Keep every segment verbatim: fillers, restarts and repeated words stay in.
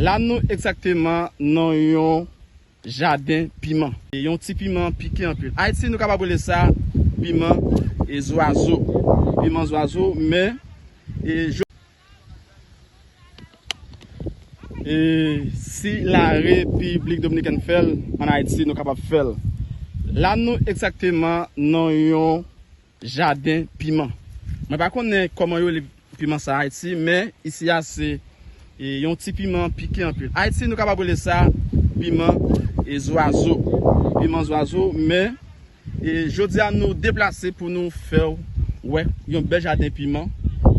La nou egzakteman nan yon jaden piman. E yon ti piman pike anpil. Ayiti, nou kapab rele sa piman e zwazo. Piman zwazo, men e, jo- e si la Repiblik Dominikèn fè l, ann Ayiti, nou kapab fè l. La nou egzakteman nan yon jaden piman. Mwen pa konnen kòman yo rele piman sa Ayiti, men isi a se e, yon ti piman pike anpil. Ayiti, nou kapab rele sa piman e zwazo. Piman zwazo, men e, jodi a nou deplase pou nou fè w wè yon bèl jaden piman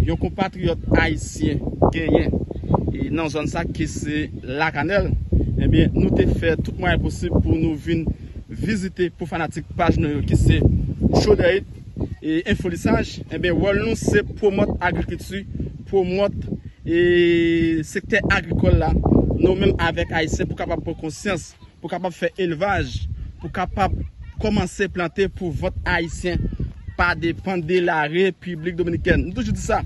yon konpatriyòt ayisyen genyen e, nan zòn sa ki se Lakanèl. Ebyen, nou te fè tout mwayen posib pou nou vin vizite pou fanatik paj nou yo ki se Chaudhary e Enfolisaj. Ebyen, wòl nou se pwomòt agrikilti, pwomòt e sektè agrikòl la, nou menm avèk Ayisyen pou kapab pran konsyans, pou kapab fè elvaj, pou kapab kòmanse plante pou vant ayisyen, pa depann de la Repiblik Dominikèn. Nou toujou di sa,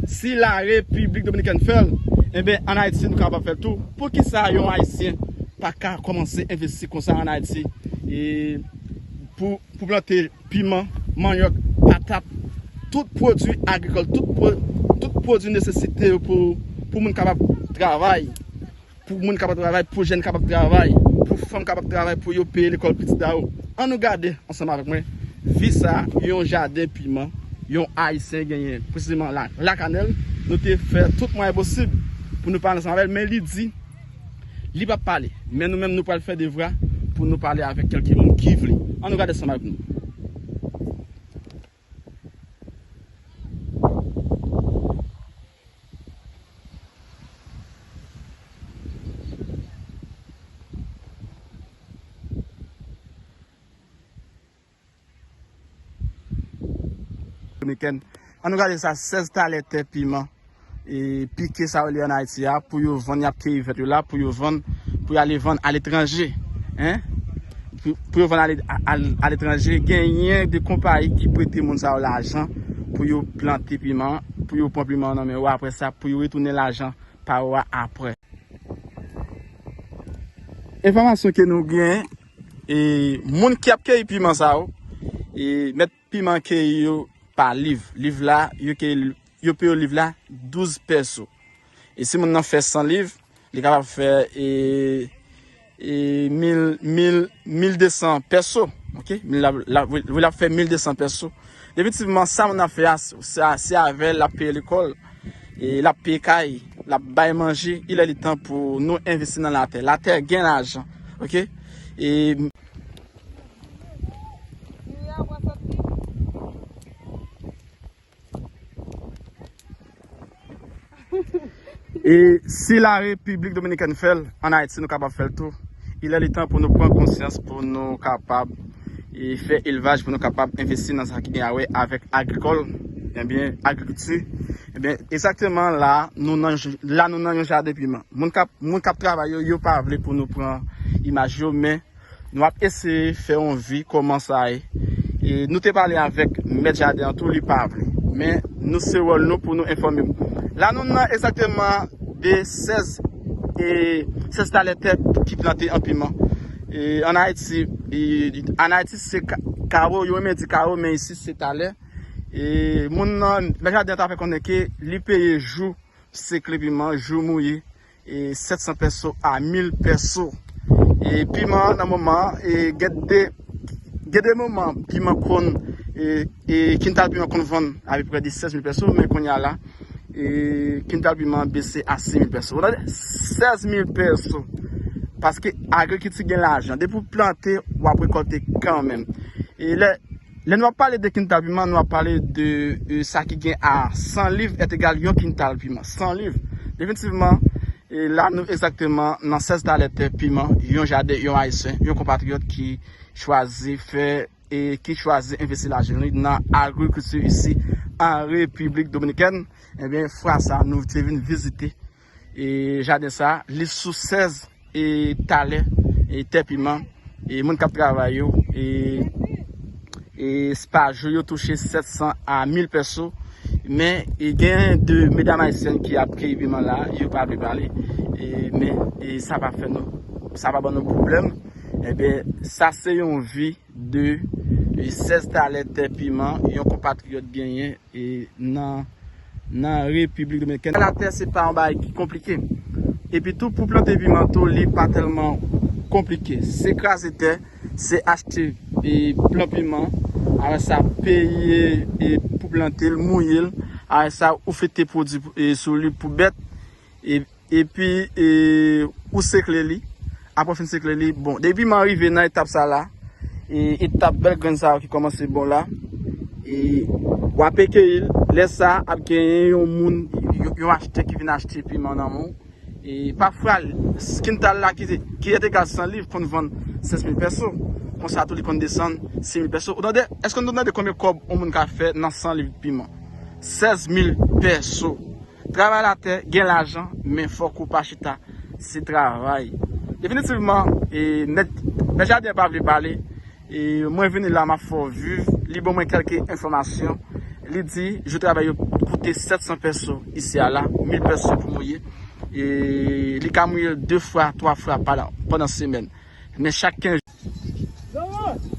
si la Repiblik Dominikèn fè l, enben ann Ayiti nou kapab fè l tou. Poukisa yon Ayisyen pa ka kòmanse envesti konsa ann Ayiti? E pou, pou plante piman, manyòk, patat, tout pwodui agrikòl, tout, pwo- tout pwodui nesesite yo pou, pou moun kapab travay, pou moun kapab travay, pou jèn kapab travay, pou fanm kapab travay, pou yo peye lekòl pitit a yo. Ann nou gade ansanm avèk mwen vi sa yon jaden piman, yon Ayisyen genyen, presizeman la, Lakanèl. Nou te fè tout mwayen posib pou nou pale ansanm avè l, men li di li p ap pale. Men nou menm, nou pral fè devwa pou nou pale avèk kèlke moun ki vle. Ann nou gade ansanm avèk nou. Dominikèn. Ann nou gade sa, sèz talè tè piman e pike sa yo li ann Ayiti a, pou yo vann, y ap keyi vèt yo la, pou yo vann, pou y ale vann aletranje. Hein? Pou, pou yo vann ale, a- al- aletranje, genyen de konpayi ki prete moun sa yo lajan pou yo plante piman, pou yo pran piman nan men yo, apre sa, pou yo retounen lajan pa yo a apre. Enfòmasyon ke nou gen, e, moun ki ap keyi piman sa yo, e, mèt piman keyi yo pa liv. Liv la, yo keyi, yo peye liv la douz pèso. E si moun nan fè san liv, li kapab fè, e, e, mil, mil, mil de san pèso. Ok? Mil la, la, wi, wi, l ap fè mil de san pèso. Definitivman, sa moun nan fè a, se, se avè l ap peye lekòl, e l ap peye kay, l ap bay manje. Il è li tan pou nou envesti nan latè. Latè gen lajan. Ok? E E si la Repiblik Dominikèn fè l, ann Ayiti nou kapab fè l tou. Il è li tan pou nou pran konsyans, pou nou kapab, e, fè elvaj, pou nou kapab envesti nan sa ki gen a wè avèk agrikòl, ebyen, agrikilti. Ebyen, egzakteman la, nou nan, la nou nan yon jaden piman. Moun k ap, moun k ap travay yo, yo pa vle pou nou pran imaj yo, men nou ap eseye fè yon vi kòman sa ye. E nou te pale avèk mèt jaden an tou, li pa vle. Men nou, se wòl nou pou nou enfòme w. La nou nan egzakteman de sèz, e, sèz talè tè ki plante an piman. E ann Ayiti, e, ann Ayiti se ka- kawo, yo renmen di kawo, men isi se talè. E moun nan, mèt jaden an ta fè konnen ke li peye jou sekle piman, jou mouye, e sèt san pèso a mil pèso. E piman an nan moman an, e gen de, gen de moman piman konn, e, e kintal piman konn vann apeprè de sèz mil pèso, men kounye a la, e kintal piman an bese a sis mil pèso. Ou tande? Sèz mil pèso. Paske agrikilti gen lajan. Depi w plante, w ap rekòlte kanmenm. E lè Lè nou ap pale de kintal piman, nou ap pale de, e, sa ki gen a san liv èt egal yon kintal piman. San liv. Definitivman, e, la nou egzakteman nan sèz talè tè piman, yon jaden, yon Ayisyen, yon konpatriyòt ki chwazi fè, e, ki chwazi envesti lajan li nan agrikilti isi an Repiblik Dominikèn. Ebyen, fwa sa, nou te vin vizite e jaden sa, li sou sèz e talè, e tè piman, e moun k ap travay yo, e, e pa jou yo touche sèt san a mil pèso, men e gen de medam ayisyèn ki ap keyi piman la, yo pa vle pale. E, men, e sa pa fè nou, sa pa ban nou pwoblèm. Ebyen, sa se yon vi de, e, sèz talè tè piman yon konpatriyòt genyen, e, nan, nan Repiblik Dominikèn. Travay latè se pa yon bagay ki konplike. Epi tou, pou plante piman tou, li pa tèlman konplike. Se kraze tè, se achte, e, plan piman, apre sa, peye, e, pou plante l, mouye l, apre sa, ou fete pwodui, e, sou li pou bèt, e, epi, e, ou sekle li. Apre w fin sekle li, bon, depi piman rive nan etap sa la, e, etap bèl grenn sa yo ki kòmanse bon la, e, w ape keyi l. Lè sa, ap genyen yon moun, yon, yon achtè ki vin achte piman nan men w. E pafwa, kintal la ki, ki rete egal san liv konn vann sèz mil pèso. Konsa tou, li konn desann sis mil pèso. Ou tande, èske nou tande konbyen kòb yon moun ka fè nan san liv piman? Sèz mil pèso. Travay latè, gen lajan, men fòk ou pa chita. Se travay. Definitivman, e, nèg, nèg jaden pa vle pale. E mwen vini la, m ap fè w viv. Li ban mwen kèlke enfòmasyon. Li di, jou travay yo koute sèt san pèso isi a la, mil pèso pou mouye. E li ka mouye de fwa, twa fwa pa, pandan semèn. Men chak kenz jou.